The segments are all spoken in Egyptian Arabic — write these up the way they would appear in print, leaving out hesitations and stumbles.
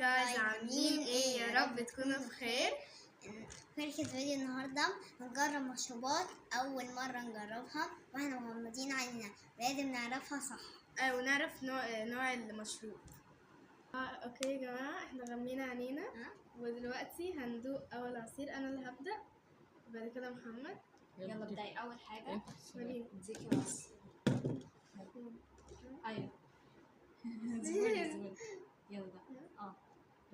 guys، عاملين ايه؟ يا رب تكونوا بخير. فرحة فيديو النهارده هنجرب مشروبات اول مرة نجربها واحنا مغمضين عينينا، لازم نعرفها صح. ايوه ونعرف نوع المشروب. okay يا جماعة، احنا غمينا عينينا ودلوقتي هندوق اول عصير. انا اللي هبدا وبعد كده محمد. يلا ابدأي. اول حاجة اديكي بس. ايوه زوري. يلا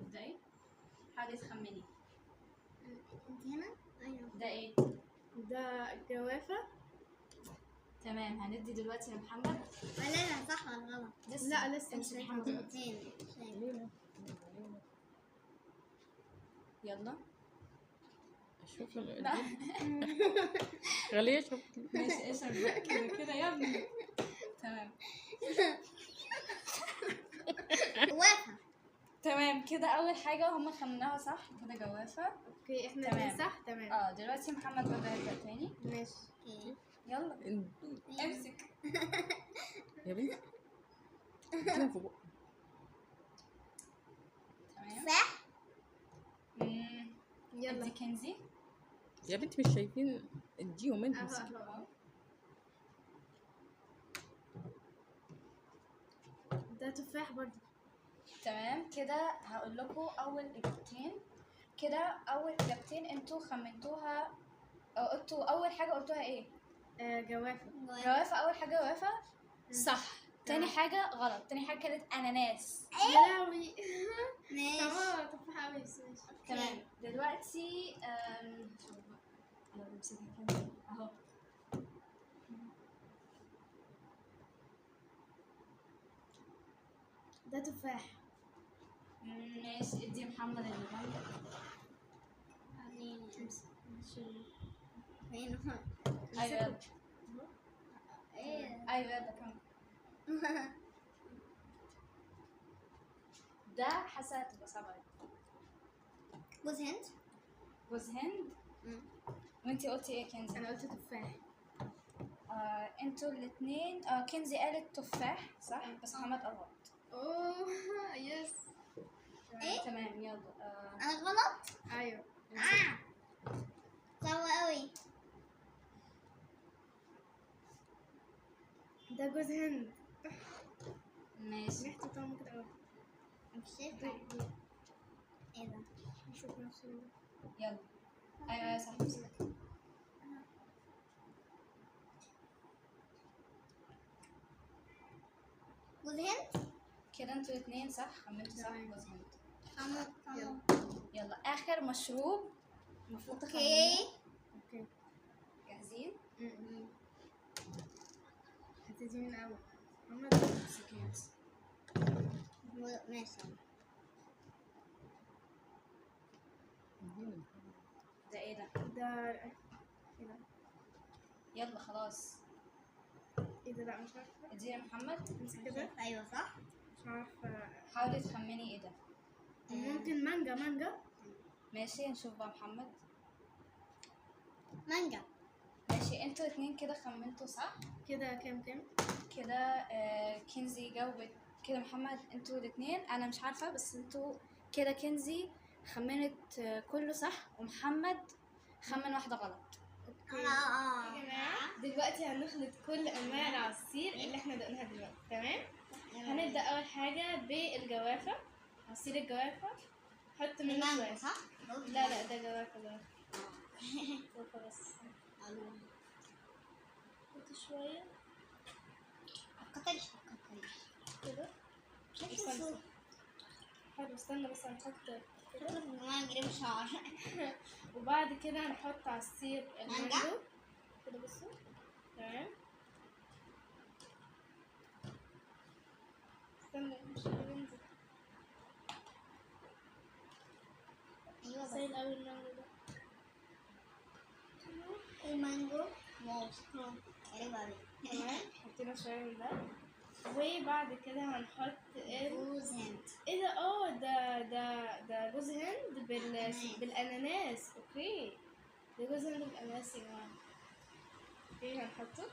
ابدأي، حاولي تخمني. انت هنا؟ ايوه. ده ايه؟ ده جوافة. تمام، هندي دلوقتي لمحمد. ولا لا صح ولا غلط؟ لا لسه مش محمد. تاني. يلا شوف لما غالية. شوف ماشي، اشرب كده كده يا ابني. تمام جوافة. تمام كده، اول حاجة هم خمناها صح كده، جوافة. okay احنا اتنين صح. تمام. دلوقتي محمد بقى يبدأ تاني. ماشي يلا امسك يا بنتي. تمام صح. يلا دي كنزي يا بنتي، مش شايفين. اديهم انت. ده تفاح برضه. تمام كده، هقول لكم اول اجابتين. كده اول اجابتين انتوا خمنتوها او قلتوا اول حاجة قلتوها ايه؟ جوافه. جوافه اول حاجة، جوافه صح. تاني حاجة غلط، تاني حاجة كانت اناناس. يا لهوي. ماشي. تمام تفاح قوي بس ماشي. تمام دلوقتي يلا امسكي كده اهو. ده تفاح. ماشي، ادي محمد اللي جنبك. فين هو؟ ايوه ايه؟ ايوه يلا كمل. ده حاسه هتبقى صعبة. جوز هند. جوز هند. وانتي قلتي ايه يا كنزي؟ انا قلت تفاح. انتوا الاثنين. كنزي قالت تفاح صح، بس محمد قال غلط. اوه yes. ايه؟ تمام يلا. انا غلط؟ ايوه. صعب قوي. ده جوز هند. ماشي. ريحته طعمه كده قوي. مش شايفه ايه ده؟ شوف نفسي. يلا ايوه صح. جوز هند كده انتوا الاثنين صح، خمنتوا صح جوز هند. طعمه. يلا اخر مشروب المفروض تخمنوه. okay جاهزين؟ هتدي من اول محمد. امسكي. ماشي. ده ايه ده؟ ده ايه ده؟ يلا خلاص. ايه ده؟ لا مش عارفه. ادي يا محمد. امسك كده. ايوه صح. مش عارفه. حاولي تخمني ايه ده. ممكن مانجا. مانجا. ماشي نشوف بقى محمد. مانجا. ماشي انتوا اتنين كده خمنتوا صح. كده كام كام؟ كده كنزي جاوبت كده. محمد انتوا الاتنين انا مش عارفه، بس انتوا كده كنزي خمنت كله صح ومحمد خمن واحدة غلط. okay يا جماعة دلوقتي هنخلط كل انواع العصير اللي احنا دقناها دلوقتي. تمام هنبدا اول حاجة بالجوافه، عصير الجوافه. حط منه شوية صح؟ لا لا ده جوافه. جوافه جوافه بس. حط شوية. كترش كده. حلو. استنى بس هنحط كده. جريم شعر. وبعد كده هنحط عصير المانجو كده. بصوا تمام. استنى مش هينزل. ايوه سايل قوي المانجو ده. المانجو wow حلو قوي. تمام حطينا شوية من ده. وبعد كده هنحط جوز هند. ايه ده؟ ده ده ده جوز هند بالاناناس. okay ده جوز هند بالاناناس يا جماعة. okay هنحطه.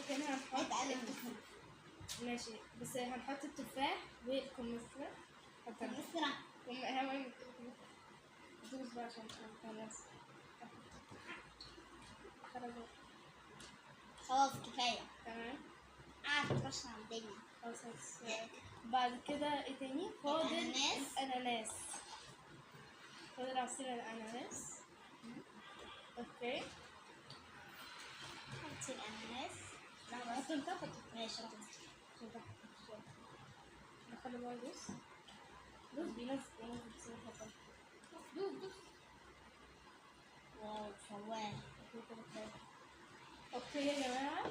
كده هنحط ماشي، بس هنحط التفاح والكمثرى. الكمثرى دوس بقى عشان خلاص خلاص كفاية. تمام. قعدت تخش على الدنيا خلاص. بعد كده ايه تاني؟ فاضل الأناناس. فاضل عصير الأناناس. okay حطي الأناناس. حطه انت، حطه. ماشي دخله بقى. دوس دوس، بينزل بس. دوس دوس. wow فواه. okay يا جماعة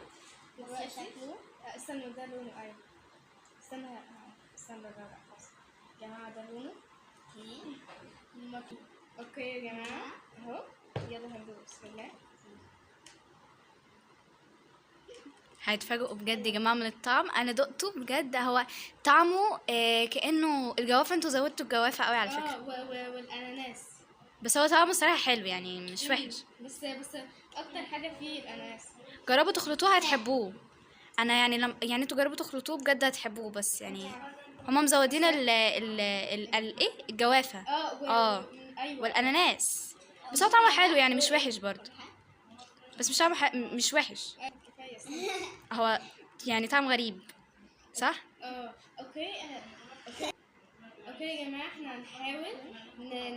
دلوقتي شكله. استنوا ده لونه. ايوه استنى استنى ده بقى خلاص يا جماعة ده لونه. okay okay يا جماعة اهو، يلا هندوس. بسم الله. هيتفاجئوا بجد يا جماعة من الطعم. انا دقته بجد، هو طعمه كانه الجوافه. انتوا زودتوا الجوافه قوي على فكرة. والاناناس، بس هو طعمه صراحة حلو يعني، مش وحش. بس اكتر حاجة فيه الاناناس. جربوا تخلطوه هتحبوه. انا يعني لم يعني انتوا جربوا تخلطوه بجد هتحبوه. بس يعني هما مزودين ال ال ال ال ايه الجوافه ايوه والاناناس، بس هو طعمه حلو يعني، مش وحش برضه. بس مش طعمه مش وحش، هو يعني طعم غريب صح؟ okay okay يا جماعة احنا هنحاول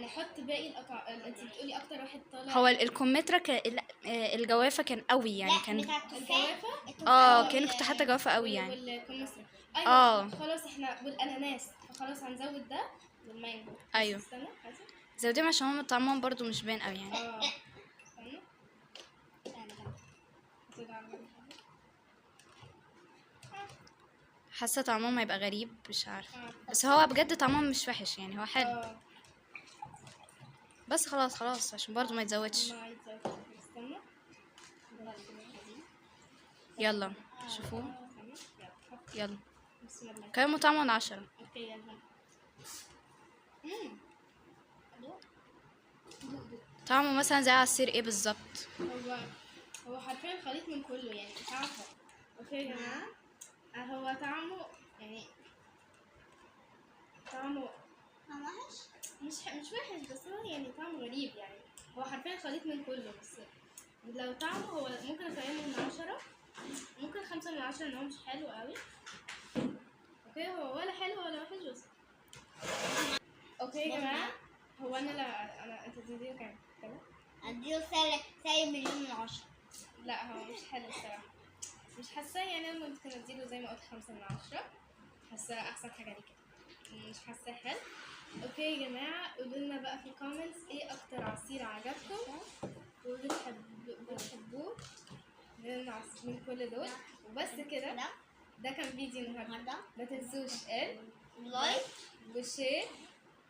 نحط باقي القطع. انت بتقولي اكتر واحد طالع هو الكمثرى. الجوافه كان قوي يعني، كان الجوافه كان كنت حاطه جوافه قوي يعني. والكمثرى ايوه. خلاص احنا والاناناس، فخلاص هنزود ده والمانجو. ايوه استنى زوديهم عشان هم طعمهم برضو مش باين قوي يعني. استنى حاسه طعمهم هيبقى غريب مش عارفه، بس هو بجد طعمهم مش وحش يعني، هو حلو. بس خلاص خلاص عشان برضو ما يتزودش. يلا شوفوا، يلا كام طعمه من 10. طعمه مثلا زي عصير ايه بالظبط؟ هو حرفيا خليط من كله يعني، مش عارفه. okay يا جماعة هو طعمه يعني طعمه وحش، مش وحش، بس هو يعني طعمه غريب يعني، هو حرفيا خليط من كله. بس لو طعمه هو ممكن اقيمه من 10، ممكن 5 من 10، ان هو مش حلو قوي. okay هو ولا حلو ولا وحش بس okay يا جماعة. هو انا لا انا انت تديله كام؟ اديله سالب مليون من 10. لا هو مش حلو الصراحة، مش حاسه يعني. انا ممكن اديله زي ما قلت 5 من 10، حاسه احسن حاجة ليه كده، مش حاسه حلو. okay يا جماعة قولوا لنا بقى في ال comments ايه اكتر عصير عجبكم وبتحبوه من كل دول. وبس كده، ده كان فيديو النهارده. ما تنسوش ال like وال share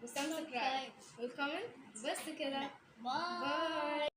وال subscribe وال comment. بس كده، bye. bye.